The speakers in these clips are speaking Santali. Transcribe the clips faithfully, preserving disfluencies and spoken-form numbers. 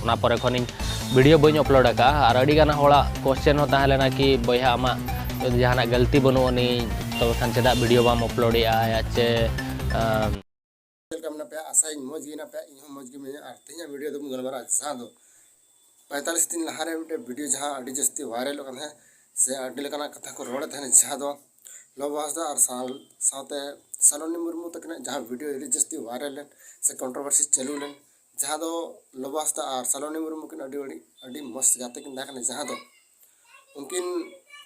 ᱚᱱᱟ ᱯᱚᱨᱮ ᱠᱷᱚᱱᱤᱧ ᱵᱷᱤᱰᱤᱭᱳ ᱵᱟᱹᱧ ᱟᱯᱞᱳᱰ ᱟᱠᱟᱫᱼᱟ᱾ ᱟᱨ ᱟᱹᱰᱤ ᱜᱟᱱ ᱦᱚᱲᱟᱜ ᱠᱚᱥᱪᱮᱱ ᱦᱚᱸ ᱛᱟᱦᱮᱸ ᱞᱮᱱᱟ ᱠᱤ, "ᱵᱚᱭᱦᱟ, ᱟᱢᱟᱜ ᱡᱟᱦᱟᱱᱟᱜ ᱜᱟᱹᱞᱛᱤ ᱵᱟᱹᱱᱩᱜ ᱟᱹᱱᱤᱡ, ᱛᱚᱵᱮ ᱠᱷᱟᱱ ᱪᱮᱫᱟᱜ ᱵᱷᱤᱰᱤᱭᱳ ᱵᱟᱢ ᱟᱯᱞᱳᱰᱮᱜᱼᱟ?" ᱪᱮ, ᱟᱸ, ᱪᱮᱫ ᱞᱮᱠᱟ ᱢᱮᱱᱟᱜ ᱯᱮᱭᱟ? ᱟᱥᱟᱭᱟᱹᱧ ᱢᱚᱡᱽ ᱜᱮ ᱢᱮᱱᱟᱜ ᱯᱮᱭᱟ᱾ ᱤᱧ ᱦᱚᱸ ᱢᱚᱡᱽ ᱜᱮ ᱢᱤᱱᱟᱹᱧᱟ᱾ ᱟᱨ ᱛᱮᱦᱮᱧᱟᱜ ᱵᱷᱤᱰᱤᱭᱳ ᱫᱚᱵᱚᱱ ᱜᱟᱞᱢᱟᱨᱟᱜᱼᱟ, ᱡᱟᱦᱟᱸ ᱫᱚ ᱯᱚᱸᱭᱛᱟᱞᱤᱥ ᱫᱤᱱ ᱞᱟᱦᱟᱨᱮ ᱢᱤᱫᱴᱮᱱ ᱵᱷᱤᱰᱤᱭᱳ ᱡᱟᱦᱟᱸ ᱟᱹᱰᱤ ᱡᱟᱹᱥᱛᱤ ᱵᱷᱟᱭᱨᱟᱞᱚᱜ ᱠᱟᱱ ᱛᱟᱦᱮᱸᱫ, ᱥᱮ ᱟᱹᱰᱤ ᱞᱮᱠᱟᱱᱟᱜ ᱠᱟᱛᱷᱟ ᱠᱚ ᱨᱚᱲᱮᱫ ᱛᱟᱦᱮᱸᱫ, ᱡᱟᱦᱟᱸ ᱫᱚ ᱞᱚᱵᱚ ᱦᱟᱸᱥᱫᱟ ᱟᱨ ᱥᱟᱶ-, ᱥᱟᱶᱛᱮ ᱥᱟᱞᱚᱱᱤ ᱢᱩᱨᱢᱩ ᱛᱟᱹᱠᱤᱱᱟᱜ ᱡᱟᱦᱟᱸ ᱵᱷᱤᱰᱤᱭᱳ ᱟᱹᱰᱤ ᱡᱟᱹᱥᱛᱤ ᱵᱷᱟᱭᱨᱟᱞ ᱞᱮᱱ ᱥᱮ ᱠᱚᱱᱴᱨᱳᱵᱷᱟᱨᱥᱤ ᱪᱟᱹᱞᱩ ᱞᱮᱱ, ᱡᱟᱦᱟᱸ ᱫᱚ ᱞᱚᱵᱚ ᱦᱟᱸᱥᱫᱟ ᱟᱨ ᱥᱟᱞᱚᱱᱤ ᱢᱩᱨᱢᱩ ᱠᱤᱱ ᱟᱹᱰᱤ, ᱟᱹᱰᱤ, ᱟᱹᱰᱤ ᱢᱚᱡᱽ ᱜᱟᱛᱮ ᱠᱤᱱ ᱛᱟᱦᱮᱸ ᱠᱟᱱᱟ, ᱡᱟᱦᱟᱸ ᱫᱚ ᱩᱱᱠᱤᱱ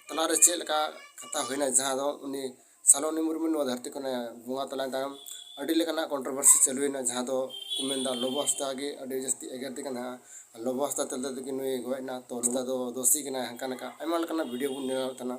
ᱛᱟᱞᱟᱨᱮ ᱪᱮᱫ ᱞᱮᱠᱟ ᱠᱟᱛᱷᱟ ᱦᱩᱭᱱᱟ, ᱡᱟᱦᱟᱸ ᱫᱚ ᱩᱱᱤ ᱥᱟᱞᱚᱱᱤ ᱢᱩᱨᱢᱩ ᱱᱚᱣᱟ ᱫᱷᱟᱹᱨᱛᱤ ᱠᱷᱚᱱᱮ ᱵᱚᱸᱜᱟ ᱛᱟᱞᱟᱭᱮᱱ ᱛᱟᱭᱚᱢ ᱟᱹᱰᱤ ᱞᱮᱠᱟᱱᱟᱜ ᱠᱚᱱᱴᱨᱳᱵᱷᱟᱨᱥᱤ ᱪᱟᱹᱞᱩᱭᱮᱱᱟ, ᱡᱟᱦᱟᱸ ᱫᱚ ᱠᱚ ᱢᱮᱱᱫᱟ ᱞᱚᱵᱚ ᱦᱟᱸᱥᱫᱟ ᱜᱮ ᱟᱹᱰᱤ ᱡᱟᱹᱥᱛᱤ ᱮᱜᱮᱨ ᱫᱮ ᱠᱟᱱᱟ, ᱞᱚᱵᱚ ᱦᱟᱸᱥᱫᱟ ᱛᱟᱞᱟ ᱛᱮᱜᱮ ᱱᱩᱭ ᱜᱚᱡ ᱮᱱᱟ, ᱛᱚ ᱱᱚᱣᱟ ᱫᱚ ᱫᱳᱥᱤ ᱠᱟᱱᱟᱭ, ᱦᱟᱱᱠᱟ ᱱᱟᱝᱠᱟ ᱟᱭᱢᱟ ᱞᱮᱠᱟᱱᱟᱜ ᱵᱷᱤᱰᱤᱭᱳ ᱵᱚᱱ ᱧᱮᱞ ᱛᱟᱦᱮᱱᱟ᱾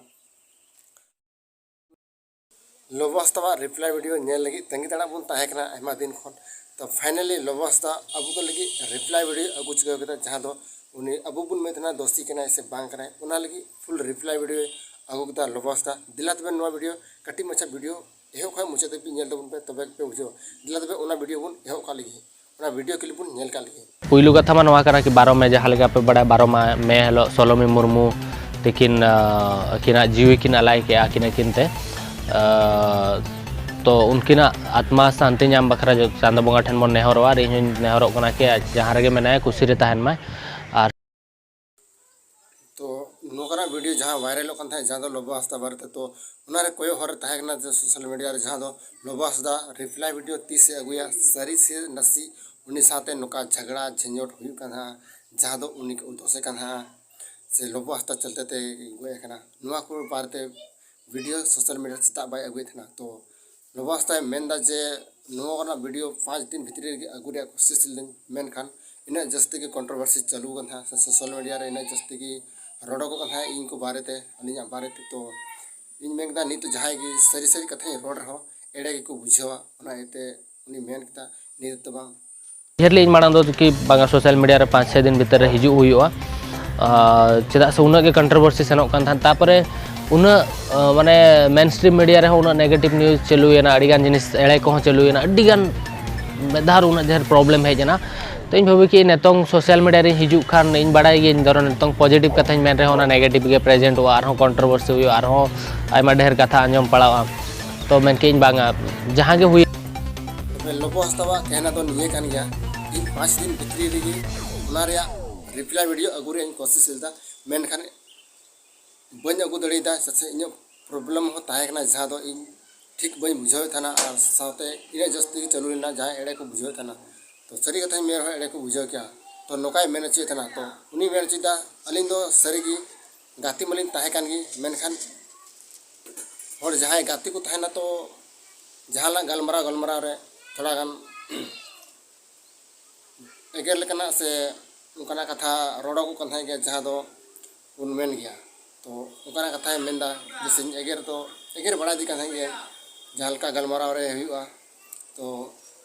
ᱞᱚᱵᱚ ᱦᱟᱸᱥᱫᱟᱣᱟᱜ ᱨᱤᱯᱞᱟᱭ ᱵᱷᱤᱰᱤᱭᱳ ᱧᱮᱞ ᱞᱟᱹᱜᱤᱫ ᱛᱟᱺᱜᱤ ᱛᱟᱲᱟᱜ ᱵᱚᱱ ᱛᱟᱦᱮᱸ ᱠᱟᱱᱟ ᱟᱭᱢᱟ ᱫᱤᱱ ᱠᱷᱚᱱ᱾ ᱛᱚ finally ᱞᱚᱵᱚ ᱦᱟᱸᱥᱫᱟ ᱟᱵᱚ ᱠᱚ ᱞᱟᱹᱜᱤᱫ ᱨᱤᱯᱞᱟᱭ ᱵᱷᱤᱰᱤᱭᱳ ᱟᱹᱜᱩ ᱪᱩᱠᱟᱹᱣ ᱠᱮᱫᱟ, ᱡᱟᱦᱟᱸ ᱫᱚ ᱩᱱᱤ ᱟᱵᱚ ᱵᱚᱱ ᱢᱮᱱ ᱛᱟᱦᱮᱱᱟ ᱫᱳᱥᱤ ᱠᱟᱱᱟᱭ ᱥᱮ ᱵᱟᱝ ᱠᱟᱱᱟᱭ, ᱚᱱᱟ ᱞᱟᱹᱜᱤᱫ ᱯᱷᱩᱞ ᱨᱤᱯᱞᱟᱭ ᱵᱷᱤᱰᱤᱭᱳ ᱟᱹᱜᱩ ᱠᱮᱫᱟ ᱞᱚᱵᱚ ᱦᱟᱸᱥᱫᱟ᱾ ᱫᱮᱞᱟ ᱛᱚᱵᱮ ᱱᱚᱣᱟ ᱵᱷᱤᱰᱤᱭᱳ ᱠᱟᱹᱴᱤᱡ ᱢᱟᱪᱷᱟ ᱵᱷᱤᱰᱤᱭᱳ ᱮᱦᱚᱵ ᱠᱷᱚᱱ ᱢᱩᱪᱟᱹᱫ ᱫᱷᱟᱹᱵᱤᱡ ᱧᱮᱞ ᱛᱟᱵᱚᱱ ᱯᱮ, ᱛᱚᱵᱮ ᱜᱮᱯᱮ ᱵᱩᱡᱷᱟᱹᱣᱟ᱾ ᱫᱮᱞᱟ ᱛᱚᱵᱮ ᱚᱱᱟ ᱵᱷᱤᱰᱤᱭᱳ ᱵᱚᱱ ᱮᱦᱚᱵ ᱠᱟᱜ ᱞᱟᱹᱜᱤᱫ, ᱚᱱᱟ ᱵᱷᱤᱰᱤᱭᱳ ᱠᱞᱤᱯ ᱵᱚᱱ ᱧᱮᱞ ᱠᱟᱜ ᱞᱟᱹᱜᱤᱫ᱾ ᱯᱩᱭᱞᱩ ᱠᱟᱛᱷᱟ ᱢᱟ ᱱᱚᱣᱟ ᱠᱟᱱᱟ ᱠᱤ ᱵᱟᱨᱚ ᱢᱮ, ᱡᱟᱦᱟᱸ ᱞᱮᱠᱟ ᱯᱮ ᱵᱟᱲᱟᱭᱟ, ᱵᱟᱨᱚ ᱢᱟ-, ᱢᱮ ᱦᱤᱞᱳᱜ ᱥᱚᱞᱚᱢᱤ ᱢᱩᱨᱢᱩ ᱛᱤᱠᱤᱱ, ᱟᱸ, ᱟᱹᱠᱤᱱᱟᱜ ᱡᱤᱣᱤ ᱠᱤᱱ ᱟᱞᱟᱭ ᱠᱮᱜᱼᱟ, ᱟᱹᱠᱤᱱ ᱟᱹᱠᱤᱱ ᱛᱮ᱾ ᱟᱸ, ᱛᱚ ᱩᱱᱠᱤᱱᱟᱜ ᱟᱛᱢᱟ ᱥᱟᱱᱛᱤ ᱧᱟᱢ ᱵᱟᱠᱷᱨᱟ ᱡᱚ-, ᱪᱟᱸᱫᱚ ᱵᱚᱸᱜᱟ ᱴᱷᱮᱱ ᱵᱚᱱ ᱱᱮᱦᱚᱨᱚᱜᱼᱟ, ᱟᱨ ᱤᱧ ᱦᱚᱸᱧ ᱱᱮᱦᱚᱨᱚᱜ ᱠᱟᱱᱟ ᱠᱤ ᱟᱡ ᱡᱟᱦᱟᱸ ᱨᱮᱜᱮ ᱢᱮᱱᱟᱭᱟ ᱠᱩᱥᱤ ᱨᱮ ᱛᱟᱦᱮᱱ ᱢᱟᱭ᱾ ᱟᱨ ᱛᱚ ᱱᱚᱝᱠᱟᱱᱟᱜ ᱵᱷᱤᱰᱤᱭᱳ ᱡᱟᱦᱟᱸ ᱵᱷᱟᱭᱨᱟᱞᱚᱜ ᱠᱟᱱ ᱛᱟᱦᱮᱸᱫ, ᱡᱟᱦᱟᱸ ᱫᱚ ᱞᱚᱵᱚ ᱦᱟᱸᱥᱫᱟ ᱵᱟᱨᱮᱛᱮ, ᱛᱚ ᱚᱱᱟᱨᱮ ᱠᱚᱭᱚᱜ ᱦᱚᱨ ᱨᱮ ᱛᱟᱦᱮᱸ ᱠᱟᱱᱟ ᱡᱮ ᱥᱳᱥᱟᱞ ᱢᱤᱰᱤᱭᱟ ᱨᱮ ᱡᱟᱦᱟᱸ ᱫᱚ ᱞᱚᱵᱚ ᱦᱟᱸᱥᱫᱟ ᱨᱤᱯᱞᱟᱭ ᱵᱷᱤᱰᱤᱭᱳ ᱛᱤᱥ ᱮ ᱟᱹᱜᱩᱭᱟ, ᱥᱟᱹᱨᱤ ᱥᱮ ᱱᱟᱥᱮ ᱩᱱᱤ ᱥᱟᱶᱛᱮ ᱱᱚᱝᱠᱟ ᱡᱷᱟᱜᱽᱲᱟ ᱡᱷᱟᱧᱡᱚᱴ ᱦᱩᱭᱩᱜ ᱠᱟᱱ ᱛᱟᱦᱮᱸᱫ, ᱡᱟᱦᱟᱸ ᱫᱚ ᱩᱱᱤ ᱠᱚ ᱫᱳᱥᱮ ᱠᱟᱱ ᱛᱟᱦᱮᱸᱫ ᱥᱮ ᱞᱚᱵᱚ ᱦᱟᱸᱥᱫᱟ ᱪᱚᱞᱛᱮ ᱛᱮ ᱜᱚᱡ ᱟᱠᱟᱱᱟ, ᱱᱚᱣᱟ ᱠᱚ ᱵᱟᱨᱮᱛᱮ ᱵᱷᱤᱰᱤᱭᱳ ᱥᱳᱥᱟᱞ ᱢᱤᱰᱤᱭᱟ ᱨᱮ ᱪᱮᱫᱟᱜ ᱵᱟᱭ ᱟᱹᱜᱩᱭᱮᱫ ᱛᱟᱦᱮᱱᱟ? ᱛᱚ ᱞᱚᱵᱚ ᱦᱟᱸᱥᱫᱟᱭ ᱢᱮᱱᱫᱟ ᱡᱮ ᱱᱚᱣᱟ ᱨᱮᱱᱟᱜ ᱵᱷᱤᱰᱤᱭᱳ ᱯᱟᱸᱪ ᱫᱤᱱ ᱵᱷᱤᱛᱨᱤ ᱨᱮᱜᱮ ᱟᱹᱜᱩ ᱨᱮᱭᱟᱜ ᱠᱳᱥᱤᱥ ᱞᱤᱫᱟᱹᱧ, ᱢᱮᱱᱠᱷᱟᱱ ᱤᱱᱟᱹᱜ ᱡᱟᱹᱥᱛᱤ ᱜᱮ ᱠᱚᱱᱴᱨᱳᱵᱷᱟᱨᱥᱤ ᱪᱟᱹᱞᱩ ᱟᱠᱟᱱ ᱛᱟᱦᱮᱸᱫ ᱥᱮ ᱥᱳᱥᱟᱞ ᱢᱤᱰᱤᱭᱟ ᱨᱮ ᱤᱱᱟᱹᱜ ᱡᱟᱹᱥᱛᱤ ᱜᱮ ᱨᱚᱲᱚᱜᱚᱜ ᱠᱟᱱ ᱛᱟᱦᱮᱸᱫ ᱤᱧ ᱠᱚ ᱵᱟᱨᱮᱛᱮ, ᱟᱹᱞᱤᱧᱟᱜ ᱵᱟᱨᱮᱛᱮ᱾ ᱛᱚ ᱤᱧ ᱢᱮᱱ ᱠᱮᱫᱟ, ᱱᱤᱛ ᱡᱟᱦᱟᱸᱭ ᱜᱮ ᱥᱟᱹᱨᱤ ᱥᱟᱹᱨᱤ ᱠᱟᱛᱷᱟᱧ ᱨᱚᱲ ᱨᱮᱦᱚᱸ ᱮᱲᱮ ᱜᱮᱠᱚ ᱵᱩᱡᱷᱟᱹᱣᱟ, ᱚᱱᱟ ᱤᱭᱟᱹᱛᱮ ᱩᱱᱤ ᱢᱮᱱ ᱠᱮᱫᱟ, ᱱᱤᱛ ᱫᱚ ᱵᱟᱝ᱾ ᱩᱭᱦᱟᱹᱨ ᱞᱮᱫᱟᱹᱧ ᱢᱟᱲᱟᱝ ᱫᱚ ᱠᱤ ᱵᱟᱝᱟ, ᱥᱳᱥᱟᱞ ᱢᱤᱰᱤᱭᱟ ᱨᱮ ᱯᱟᱸᱪ ᱪᱷᱚᱭ ᱫᱤᱱ ᱵᱷᱤᱛᱤᱨ ᱨᱮ ᱦᱤᱡᱩᱜ ᱦᱩᱭᱩᱜᱼᱟ, ᱟᱨ ᱪᱮᱫᱟᱜ ᱥᱮ ᱩᱱᱟᱹᱜ ᱜᱮ ᱠᱚᱱᱴᱨᱳᱵᱷᱟᱨᱥᱤ ᱥᱮᱱᱚᱜ ᱠᱟᱱ ᱛᱟᱦᱮᱸᱫ᱾ ᱛᱟᱨᱯᱚᱨᱮ ᱩᱱᱟᱹᱜ, ᱟᱸ, ᱢᱟᱱᱮ ᱢᱮᱱ ᱥᱴᱨᱤᱢ ᱢᱤᱰᱤᱭᱟ ᱨᱮᱦᱚᱸ ᱩᱱᱟᱹᱜ ᱱᱮᱜᱮᱴᱤᱵᱷ ᱱᱤᱭᱩᱡᱽ ᱪᱟᱹᱞᱩᱭᱮᱱᱟ, ᱟᱹᱰᱤᱜᱟᱱ ᱡᱤᱱᱤᱥ ᱮᱲᱮ ᱠᱚᱦᱚᱸ ᱪᱟᱹᱞᱩᱭᱮᱱᱟ, ᱟᱹᱰᱤᱜᱟᱱ ᱢᱤᱫ ᱫᱷᱟᱣ ᱩᱱᱟᱹᱜ ᱰᱷᱮᱨ ᱯᱨᱚᱵᱞᱮᱢ ᱦᱮᱡ ᱮᱱᱟ᱾ ᱛᱚ ᱤᱧ ᱵᱷᱟᱵᱤ ᱠᱮᱫ ᱱᱤᱛᱚᱝ ᱥᱳᱥᱟᱞ ᱢᱤᱰᱤᱭᱟ ᱨᱤᱧ ᱦᱤᱡᱩᱜ ᱠᱷᱟᱱ, ᱤᱧ ᱵᱟᱲᱟᱭ ᱜᱤᱭᱟᱹᱧ ᱫᱷᱚᱨᱚ ᱱᱤᱛᱚᱝ ᱯᱚᱡᱤᱴᱤᱵᱷ ᱠᱟᱛᱷᱟᱧ ᱢᱮᱱ ᱨᱮᱦᱚᱸ ᱚᱱᱟ ᱱᱮᱜᱮᱴᱤᱵᱷ ᱜᱮ ᱯᱨᱮᱡᱮᱱᱴᱚᱜᱼᱟ, ᱟᱨᱦᱚᱸ ᱠᱚᱱᱴᱨᱳᱵᱷᱟᱨᱥᱤ ᱦᱩᱭᱩᱜᱼᱟ, ᱟᱨᱦᱚᱸ ᱟᱭᱢᱟ ᱰᱷᱮᱨ ᱠᱟᱛᱷᱟ ᱟᱸᱡᱚᱢ ᱯᱟᱲᱟᱜᱼᱟ᱾ ᱛᱚ ᱢᱮᱱ ᱠᱮᱫ ᱤᱧ ᱵᱟᱝᱟ, ᱡᱟᱦᱟᱸ ᱜᱮ ᱦᱩᱭ᱾ ᱛᱚᱵᱮ ᱞᱚᱵᱚ ᱦᱟᱸᱥᱫᱟᱣᱟᱜ ᱠᱮᱦᱱᱟ ᱫᱚ ᱱᱤᱭᱟᱹ ᱠᱟᱱ ᱜᱮᱭᱟ, ᱤᱧ ᱯᱟᱸᱪ ᱫᱤᱱ ᱵᱷᱤᱛᱨᱤ ᱨᱮᱜᱮ ᱚᱱᱟ ᱨᱮᱭᱟᱜ ᱨᱤᱯᱞᱟᱭ ᱵᱷᱤᱰᱤᱭᱳ ᱟᱹᱜᱩ ᱨᱮᱭᱟᱜ ᱤᱧ ᱠᱳᱥᱤᱥ ᱞᱮᱫᱟ, ᱢᱮᱱᱠᱷᱟᱱ ᱵᱟᱹᱧ ᱟᱹᱜᱩ ᱫᱟᱲᱮᱭᱟᱫᱟ᱾ ᱪᱮᱫᱟᱜ ᱥᱮ ᱤᱧᱟᱹᱜ ᱯᱨᱚᱵᱞᱮᱢ ᱦᱚᱸ ᱛᱟᱦᱮᱸ ᱠᱟᱱᱟ, ᱡᱟᱦᱟᱸ ᱫᱚ ᱤᱧ ᱴᱷᱤᱠ ᱵᱟᱹᱧ ᱵᱩᱡᱷᱟᱹᱣᱮᱫ ᱛᱟᱦᱮᱱᱟ, ᱟᱨ ᱥᱟᱶᱛᱮ ᱤᱱᱟᱹᱜ ᱡᱟᱹᱥᱛᱤ ᱜᱮ ᱪᱟᱹᱞᱩ ᱞᱮᱱᱟ, ᱡᱟᱦᱟᱸᱭ ᱮᱲᱮ ᱠᱚ ᱵᱩᱡᱷᱟᱹᱣᱮᱫ ᱛᱟᱦᱮᱱᱟ᱾ ᱛᱚ ᱥᱟᱹᱨᱤ ᱠᱟᱛᱷᱟᱧ ᱢᱮᱱ ᱨᱮᱦᱚᱸ ᱮᱲᱮ ᱠᱚ ᱵᱩᱡᱷᱟᱹᱣ ᱠᱮᱭᱟ᱾ ᱛᱚ ᱱᱚᱝᱠᱟᱭ ᱢᱮᱱ ᱦᱚᱪᱚᱭᱮᱫ ᱛᱟᱦᱮᱱᱟ᱾ ᱛᱚ ᱩᱱᱤ ᱢᱮᱱ ᱦᱚᱪᱚᱭᱮᱫᱟ, ᱟᱹᱞᱤᱧ ᱫᱚ ᱥᱟᱹᱨᱤ ᱜᱮ ᱜᱟᱛᱮ ᱢᱟᱞᱤᱧ ᱛᱟᱦᱮᱸ ᱠᱟᱱ ᱜᱮ, ᱢᱮᱱᱠᱷᱟᱱ ᱦᱚᱲ ᱡᱟᱦᱟᱸᱭ ᱜᱟᱛᱮ ᱠᱚ ᱛᱟᱦᱮᱱᱟ, ᱛᱚ ᱡᱟᱦᱟᱱᱟᱜ ᱜᱟᱞᱢᱟᱨᱟᱣ ᱜᱟᱞᱢᱟᱨᱟᱣ ᱨᱮ ᱛᱷᱚᱲᱟ ᱜᱟᱱ ᱮᱜᱮᱨ ᱞᱮᱠᱟᱱᱟᱜ ᱥᱮ ᱚᱱᱠᱟᱱᱟᱜ ᱠᱟᱛᱷᱟ ᱨᱚᱲᱚᱜᱚᱜ ᱠᱟᱱ ᱛᱟᱦᱮᱸᱫ ᱜᱮᱭᱟ, ᱡᱟᱦᱟᱸ ᱫᱚ ᱵᱚᱱ ᱢᱮᱱ ᱜᱮᱭᱟ᱾ ᱛᱚ ᱚᱱᱠᱟᱱᱟᱜ ᱠᱟᱛᱷᱟᱭ ᱢᱮᱱᱫᱟ, ᱡᱮᱭᱥᱮ ᱤᱧ ᱮᱜᱮᱨ ᱫᱚ ᱮᱜᱮᱨ ᱵᱟᱲᱟᱭᱮᱫᱮ ᱠᱟᱱ ᱛᱟᱦᱮᱸᱫ ᱜᱮ, ᱡᱟᱦᱟᱸ ᱞᱮᱠᱟ ᱜᱟᱞᱢᱟᱨᱟᱣ ᱨᱮ ᱦᱩᱭᱩᱜᱼᱟ᱾ ᱛᱚ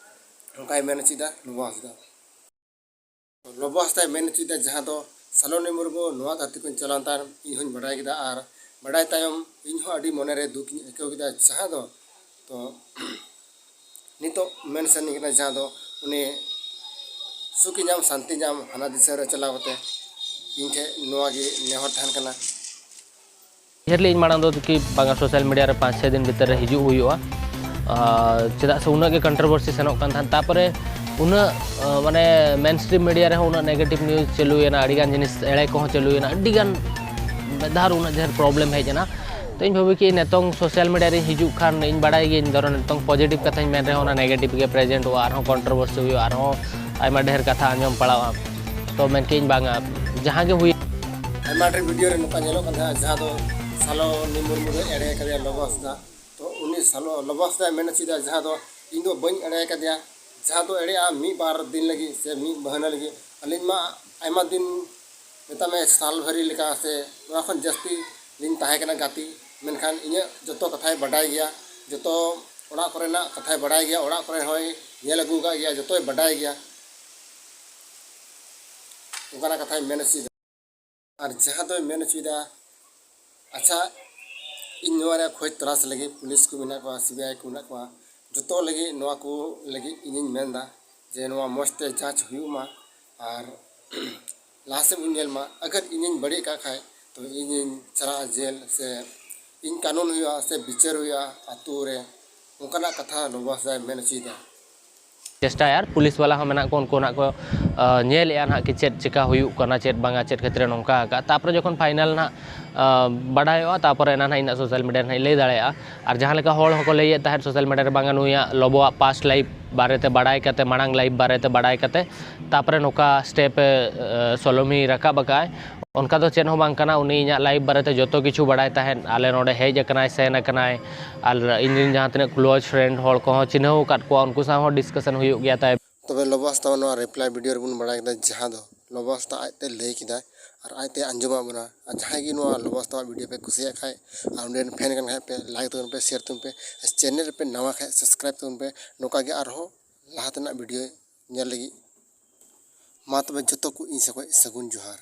ᱚᱱᱠᱟᱭ ᱢᱮᱱ ᱦᱚᱪᱚᱭᱮᱫᱟ ᱞᱚᱵᱚ ᱦᱟᱸᱥᱫᱟ᱾ ᱞᱚᱵᱚ ᱦᱟᱸᱥᱫᱟᱭ ᱢᱮᱱ ᱦᱚᱪᱚᱭᱮᱫᱟ, ᱡᱟᱦᱟᱸ ᱫᱚ ᱥᱟᱞᱚᱱᱤ ᱢᱩᱨᱢᱩ ᱱᱚᱣᱟ ᱫᱷᱟᱹᱨᱛᱤ ᱠᱷᱚᱱ ᱪᱟᱞᱟᱣ ᱛᱟᱭᱚᱢ ᱤᱧ ᱦᱚᱸᱧ ᱵᱟᱰᱟᱭ ᱠᱮᱫᱟ, ᱟᱨ ᱵᱟᱰᱟᱭ ᱛᱟᱭᱚᱢ ᱤᱧ ᱦᱚᱸ ᱟᱹᱰᱤ ᱢᱚᱱᱮᱨᱮ ᱫᱩᱠ ᱤᱧ ᱟᱹᱭᱠᱟᱹᱣ ᱠᱮᱫᱟ, ᱡᱟᱦᱟᱸ ᱫᱚ ᱛᱚ ᱱᱤᱛᱚᱜ ᱢᱮᱱ ᱥᱟᱱᱟᱧ ᱠᱟᱱᱟ, ᱡᱟᱦᱟᱸ ᱫᱚ ᱩᱱᱤ ᱥᱩᱠᱷ ᱧᱟᱢ, ᱥᱟᱱᱛᱤ ᱧᱟᱢ, ᱦᱟᱱᱟ ᱫᱤᱥᱚᱢ ᱨᱮ ᱪᱟᱞᱟᱣ ᱠᱟᱛᱮ ᱤᱧ ᱴᱷᱮᱱ ᱱᱚᱣᱟ ᱜᱮ ᱱᱮᱦᱚᱨ ᱛᱟᱦᱮᱱ ᱠᱟᱱᱟ᱾ ᱩᱭᱦᱟᱹᱨ ᱞᱮᱫᱟᱹᱧ ᱢᱟᱲᱟᱝ ᱫᱚ ᱠᱤ ᱵᱟᱝᱟ, ᱥᱳᱥᱟᱞ ᱢᱤᱰᱤᱭᱟ ᱨᱮ ᱯᱟᱸᱪ ᱪᱷᱚᱭ ᱫᱤᱱ ᱵᱷᱤᱛᱤᱨ ᱨᱮ ᱦᱤᱡᱩᱜ ᱦᱩᱭᱩᱜᱼᱟ, ᱟᱨ ᱪᱮᱫᱟᱜ ᱥᱮ ᱩᱱᱟᱹᱜ ᱜᱮ ᱠᱚᱱᱴᱨᱳᱵᱷᱟᱨᱥᱤ ᱥᱮᱱᱚᱜ ᱠᱟᱱ ᱛᱟᱦᱮᱸᱫ᱾ ᱛᱟᱨᱯᱚᱨᱮ ᱩᱱᱟᱹᱜ, ᱟᱸ, ᱢᱟᱱᱮ ᱢᱮᱱ ᱥᱴᱨᱤᱢ ᱢᱤᱰᱤᱭᱟ ᱨᱮᱦᱚᱸ ᱩᱱᱟᱹᱜ ᱱᱮᱜᱮᱴᱤᱵᱷ ᱱᱤᱭᱩᱡᱽ ᱪᱟᱹᱞᱩᱭᱮᱱᱟ, ᱟᱹᱰᱤᱜᱟᱱ ᱡᱤᱱᱤᱥ ᱮᱲᱮ ᱠᱚᱦᱚᱸ ᱪᱟᱹᱞᱩᱭᱮᱱᱟ, ᱟᱹᱰᱤᱜᱟᱱ ᱢᱤᱫ ᱫᱷᱟᱣ ᱩᱱᱟᱹᱜ ᱰᱷᱮᱨ ᱯᱨᱚᱵᱞᱮᱢ ᱦᱮᱡ ᱮᱱᱟ᱾ ᱛᱚ ᱤᱧ ᱵᱷᱟᱵᱤ ᱠᱮᱫ ᱱᱤᱛᱚᱝ ᱥᱳᱥᱟᱞ ᱢᱤᱰᱤᱭᱟ ᱨᱤᱧ ᱦᱤᱡᱩᱜ ᱠᱷᱟᱱ, ᱤᱧ ᱵᱟᱲᱟᱭ ᱜᱤᱭᱟᱹᱧ ᱫᱷᱚᱨᱚ ᱱᱤᱛᱚᱝ ᱯᱚᱡᱤᱴᱤᱵᱷ ᱠᱟᱛᱷᱟᱧ ᱢᱮᱱ ᱨᱮᱦᱚᱸ ᱚᱱᱟ ᱱᱮᱜᱮᱴᱤᱵᱷ ᱜᱮ ᱯᱨᱮᱡᱮᱱᱴᱚᱜᱼᱟ, ᱟᱨᱦᱚᱸ ᱠᱚᱱᱴᱨᱳᱵᱷᱟᱨᱥᱤ ᱦᱩᱭᱩᱜᱼᱟ, ᱟᱨᱦᱚᱸ ᱟᱭᱢᱟ ᱰᱷᱮᱨ ᱠᱟᱛᱷᱟ ᱟᱸᱡᱚᱢ ᱯᱟᱲᱟᱜᱼᱟ᱾ ᱛᱚ ᱢᱮᱱ ᱠᱮᱫ ᱤᱧ ᱵᱟᱝᱟ, ᱡᱟᱦᱟᱸ ᱜᱮ ᱦᱩᱭ᱾ ᱟᱭᱢᱟ ᱰᱷᱮᱨ ᱵᱷᱤᱰᱤᱭᱳ ᱨᱮ ᱱᱚᱝᱠᱟ ᱧᱮᱞᱚᱜ ᱠᱟᱱ ᱛᱟᱦᱮᱸᱫ, ᱡᱟᱦᱟᱸ ᱫᱚ ᱥᱟᱞᱚᱱᱤ ᱢᱩᱨᱢᱩ ᱫᱚᱭ ᱮᱲᱮ ᱠᱟᱫᱮᱭᱟ ᱞᱚᱵᱚ ᱦᱟᱸᱥᱫᱟ᱾ ᱛᱚ ᱩᱱᱤ ᱥᱟᱞᱚ-, ᱞᱚᱵᱚ ᱦᱟᱸᱥᱫᱟᱭ ᱢᱮᱱ ᱦᱚᱪᱚᱭᱮᱫᱟ, ᱡᱟᱦᱟᱸ ᱫᱚ ᱤᱧ ᱫᱚ ᱵᱟᱹᱧ ᱮᱲᱮ ᱠᱟᱫᱮᱭᱟ, ᱡᱟᱦᱟᱸ ᱫᱚ ᱮᱲᱮᱜᱼᱟ ᱢᱤᱫ ᱵᱟᱨ ᱫᱤᱱ ᱞᱟᱹᱜᱤᱫ ᱥᱮ ᱢᱤᱫ ᱢᱟᱹᱦᱱᱟᱹ ᱞᱟᱹᱜᱤᱫ᱾ ᱟᱹᱞᱤᱧ ᱢᱟ ᱟᱭᱢᱟ ᱫᱤᱱ, ᱢᱮᱛᱟᱜ ᱢᱮ ᱥᱟᱞ ᱵᱷᱟᱹᱨᱤ ᱞᱮᱠᱟ ᱥᱮ ᱱᱚᱣᱟ ᱠᱷᱚᱱ ᱡᱟᱹᱥᱛᱤ ᱞᱤᱧ ᱛᱟᱦᱮᱸ ᱠᱟᱱᱟ ᱜᱟᱛᱮ, ᱢᱮᱱᱠᱷᱟᱱ ᱤᱧᱟᱹᱜ ᱡᱚᱛᱚ ᱠᱟᱛᱷᱟᱭ ᱵᱟᱰᱟᱭ ᱜᱮᱭᱟ, ᱡᱚᱛᱚ ᱚᱲᱟᱜ ᱠᱚᱨᱮᱱᱟᱜ ᱠᱟᱛᱷᱟᱭ ᱵᱟᱰᱟᱭ ᱜᱮᱭᱟ, ᱚᱲᱟᱜ ᱠᱚᱨᱮ ᱦᱚᱸᱭ ᱧᱮᱞ ᱟᱹᱜᱩ ᱟᱠᱟᱫ ᱜᱮᱭᱟ, ᱡᱚᱛᱚᱭ ᱵᱟᱰᱟᱭ ᱜᱮᱭᱟ᱾ ᱚᱱᱠᱟᱱᱟᱜ ᱠᱟᱛᱷᱟᱭ ᱢᱮᱱ ᱦᱚᱪᱚᱭᱮᱫᱟ᱾ ᱟᱨ ᱡᱟᱦᱟᱸ ᱫᱚᱭ ᱢᱮᱱ ᱦᱚᱪᱚᱭᱮᱫᱟ, ᱟᱪᱪᱷᱟ, ᱤᱧ ᱱᱚᱣᱟ ᱨᱮᱭᱟᱜ ᱠᱷᱚᱡᱽ ᱛᱚᱞᱟᱥ ᱞᱟᱹᱜᱤᱫ ᱯᱩᱞᱤᱥ ᱠᱚ ᱢᱮᱱᱟᱜ ᱠᱚᱣᱟ, ᱥᱤ ᱵᱤ ᱟᱭ ᱠᱚ ᱢᱮᱱᱟᱜ ᱠᱚᱣᱟ, ᱡᱚᱛᱚ ᱞᱟᱹᱜᱤᱫ, ᱱᱚᱣᱟ ᱠᱚ ᱞᱟᱹᱜᱤᱫ ᱤᱧᱤᱧ ᱢᱮᱱᱫᱟ ᱡᱮ ᱱᱚᱣᱟ ᱢᱚᱡᱽ ᱛᱮ ᱡᱟᱸᱪ ᱦᱩᱭᱩᱜ ᱢᱟ ᱟᱨ ᱞᱟᱦᱟ ᱥᱮᱫ ᱵᱚᱱ ᱧᱮᱞ ᱢᱟ᱾ ᱟᱜᱟᱨ ᱤᱧᱤᱧ ᱵᱟᱹᱲᱤᱡ ᱟᱠᱟᱫ ᱠᱷᱟᱡ, ᱛᱚ ᱤᱧᱤᱧ ᱪᱟᱞᱟᱜᱼᱟ ᱡᱮᱞ, ᱥᱮ ᱤᱧ ᱠᱟᱹᱱᱩᱱ ᱦᱩᱭᱩᱜᱼᱟ ᱥᱮ ᱵᱤᱪᱟᱹᱨ ᱦᱩᱭᱩᱜᱼᱟ ᱟᱹᱛᱩ ᱨᱮ, ᱚᱱᱠᱟᱱᱟᱜ ᱠᱟᱛᱷᱟ ᱞᱚᱵᱚᱥ ᱫᱟᱭ ᱢᱮᱱ ᱦᱚᱪᱚᱭᱮᱫᱟ᱾ ᱪᱮᱥᱴᱟᱭᱟ, ᱟᱨ ᱯᱩᱞᱤᱥ ᱵᱟᱞᱟ ᱦᱚᱸ ᱢᱮᱱᱟᱜ ᱠᱚ, ᱩᱱᱠᱩ ᱱᱟᱜ ᱠᱚ ᱧᱮᱞᱮᱫᱼᱟ ᱱᱟᱦᱟᱜ ᱠᱤ ᱪᱮᱫ ᱪᱮᱠᱟ ᱦᱩᱭᱩᱜ ᱠᱟᱱᱟ, ᱪᱮᱫ ᱵᱟᱝᱟ, ᱪᱮᱫ ᱠᱷᱟᱹᱛᱤᱨ ᱱᱚᱝᱠᱟ ᱟᱠᱟᱫ᱾ ᱛᱟᱨᱯᱚᱨᱮ ᱡᱚᱠᱷᱚᱱ ᱯᱷᱟᱭᱱᱟᱞ ᱱᱟᱦᱟᱜ ᱵᱟᱰᱟᱭᱚᱜᱼᱟ, ᱛᱟᱨᱯᱚᱨᱮ ᱮᱱᱟ ᱱᱟᱦᱟᱜ ᱤᱧ ᱥᱳᱥᱟᱞ ᱢᱤᱰᱤᱭᱟ ᱨᱮ ᱱᱟᱦᱟᱜ ᱤᱧ ᱞᱟᱹᱭ ᱫᱟᱲᱮᱭᱟᱜᱼᱟ᱾ ᱟᱨ ᱡᱟᱦᱟᱸ ᱞᱮᱠᱟ ᱦᱚᱲ ᱦᱚᱸᱠᱚ ᱞᱟᱹᱭᱮᱫ ᱛᱟᱦᱮᱸᱫ ᱥᱳᱥᱟᱞ ᱢᱤᱰᱤᱭᱟ ᱨᱮ, ᱵᱟᱝᱟ ᱱᱩᱭᱟᱜ ᱞᱚᱵᱚᱣᱟᱜ ᱯᱟᱥᱴ ᱞᱟᱭᱤᱯᱷ ᱵᱟᱨᱮᱛᱮ ᱵᱟᱲᱟᱭ ᱠᱟᱛᱮ, ᱢᱟᱲᱟᱝ ᱞᱟᱭᱤᱯᱷ ᱵᱟᱨᱮᱛᱮ ᱵᱟᱲᱟᱭ ᱠᱟᱛᱮ ᱛᱟᱨᱯᱚᱨᱮ ᱱᱚᱝᱠᱟ ᱥᱴᱮᱯ ᱮ ᱥᱳᱞᱳᱢᱤ ᱨᱟᱠᱟᱵ ᱟᱠᱟᱫᱼᱟᱭ, ᱚᱱᱠᱟ ᱫᱚ ᱪᱮᱫ ᱦᱚᱸ ᱵᱟᱝ ᱠᱟᱱᱟ᱾ ᱩᱱᱤ ᱤᱧᱟᱹᱜ ᱞᱟᱭᱤᱯᱷ ᱵᱟᱨᱮᱛᱮ ᱡᱚᱛᱚ ᱠᱤᱪᱷᱩ ᱵᱟᱲᱟᱭ ᱛᱟᱦᱮᱸᱫ, ᱟᱞᱮ ᱱᱚᱰᱮ ᱦᱮᱡ ᱟᱠᱟᱱᱟᱭ, ᱥᱮᱱ ᱟᱠᱟᱱᱟᱭ, ᱟᱨ ᱤᱧ ᱨᱮᱱ ᱡᱟᱦᱟᱸ ᱛᱤᱱᱟᱹᱜ ᱠᱞᱳᱡᱽ ᱯᱷᱨᱮᱱᱰ ᱦᱚᱲ ᱠᱚᱦᱚᱸ ᱪᱤᱱᱦᱟᱹᱣ ᱟᱠᱟᱫ ᱠᱚᱣᱟ, ᱩᱱᱠᱩ ᱥᱟᱶ ᱦᱚᱸ ᱰᱤᱥᱠᱟᱥᱚᱱ ᱦᱩᱭᱩᱜ ᱜᱮᱭᱟ ᱛᱟᱭ᱾ ᱛᱚᱵᱮ ᱞᱚᱵᱚᱥ ᱛᱟᱵᱚᱱ ᱱᱚᱣᱟ ᱨᱤᱯᱞᱟᱭ ᱵᱷᱤᱰᱤᱭᱳ ᱨᱮᱵᱚᱱ ᱵᱟᱲᱟᱭ ᱠᱮᱫᱟ, ᱡᱟᱦᱟᱸ ᱫᱚ ᱞᱚᱵᱚᱥ ᱛᱟ ᱟᱡᱛᱮ ᱞᱟᱹᱭ ᱠᱮᱫᱟᱭ ᱟᱨ ᱟᱡᱛᱮ ᱟᱸᱡᱚᱢᱟᱫ ᱵᱚᱱᱟ᱾ ᱟᱨ ᱡᱟᱦᱟᱸᱭ ᱜᱮ ᱱᱚᱣᱟ ᱞᱚᱵᱚᱥ ᱛᱟᱣᱟᱜ ᱵᱷᱤᱰᱤᱭᱳ ᱯᱮ ᱠᱩᱥᱤᱭᱟᱜ ᱠᱷᱟᱡ ᱟᱨ ᱩᱱᱤ ᱨᱮᱱ ᱯᱷᱮᱱ ᱠᱟᱱ ᱠᱷᱟᱡ ᱯᱮ, ᱞᱟᱭᱤᱠ ᱛᱟᱵᱚᱱ ᱯᱮ, ᱥᱮᱭᱟᱨ ᱛᱟᱵᱚᱱ ᱯᱮ, ᱟᱨ ᱪᱮᱱᱮᱞ ᱨᱮᱯᱮ ᱱᱟᱣᱟ ᱠᱷᱟᱡ ᱥᱟᱵᱥᱠᱨᱟᱭᱤᱵ ᱛᱟᱵᱚᱱ ᱯᱮ, ᱱᱚᱝᱠᱟ ᱜᱮ ᱟᱨᱦᱚᱸ ᱞᱟᱦᱟ ᱛᱮᱱᱟᱜ ᱵᱷᱤᱰᱤᱭᱳ ᱧᱮᱞ ᱞᱟᱹᱜᱤᱫ᱾ ᱢᱟ ᱛᱚᱵᱮ ᱡᱚᱛᱚ ᱠᱚ ᱤᱧ ᱥᱮᱫ ᱠᱷᱚᱡ ᱥᱟᱹᱜᱩᱱ ᱡᱚᱦᱟᱨ᱾